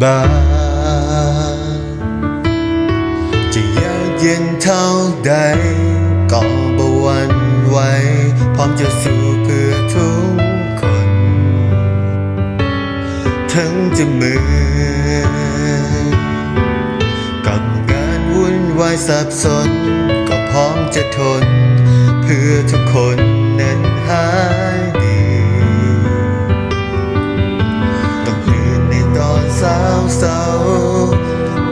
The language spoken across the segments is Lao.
ບາງ ຈະຍາກເຢັນເທົ່າໃດກໍບໍ່ຫວັ່ນໄຫວ ພ້ອມຈະສູ້ເພື່ອທຸກຄົນ ເຖິງຈະເມື່ອຍກັບງານວຸ່ນວາຍສັບສົນ ກໍພ້ອມຈະທົນ ເພື່ອທຸກຄົນນັ້ນຫາຍດີ. ຕ້ອງຕື່ນໃນຕອນເຊົ້າ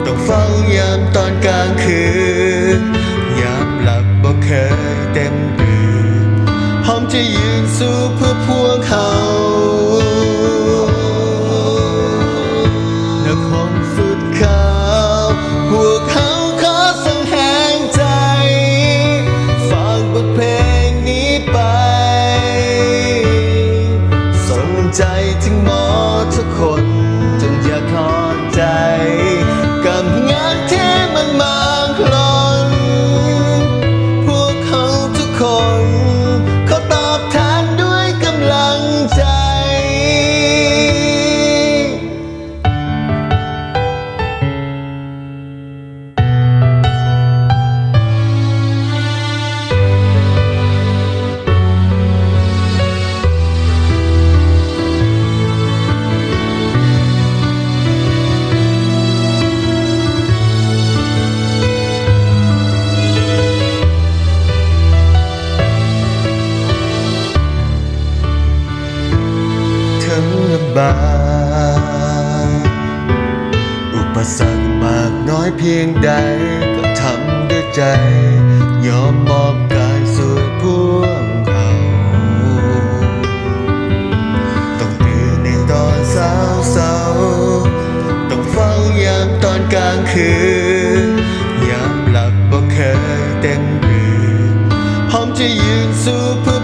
ໆ ຕ້ອງເຝົ້າຍາມຕອນກາງຄືນ ຍາມຫຼັບບໍ່ເຄີຍເຕັມຕື່ນ ພ້ອມຈະຢືນສູ້ເພື່ອພວກເຮົາ. ນັກຮ້ອງສຸດຂາວ ພວກເຮົາຂໍສົ່ງແຮງໃຈ ຝາກບົດເພງນີ້ໄປ ສົ່ງໃຈເຖິງໝົດທຸກຄົນ ຈົ່ງຢ່າຖອດໃຈ ກັບງານທີ່ມັນມາງານ ພວກເຮົາທຸກຄົນ ຂໍຕອບແທນດ້ວຍກຳລັງໃຈ. ເຖິງລຳບາກ ອຸປະສັກມາກນ້ອຍພຽງໃດ ກໍທຳດ້ວຍໃຈ ຍອມມອບກາຍຊ່ວຍພວກເຮົາ. ຕ້ອງຕື່ນໃນຕອນເຊົ້າໆ ຕ້ອງເຝົ້າຍາມຕອນກາງຄືນ ຍາມຫຼັບບໍ່ເຄີຍເຕັມຕື່ນ ພ້ອມຈະຢືນສູ້ເພື່ອ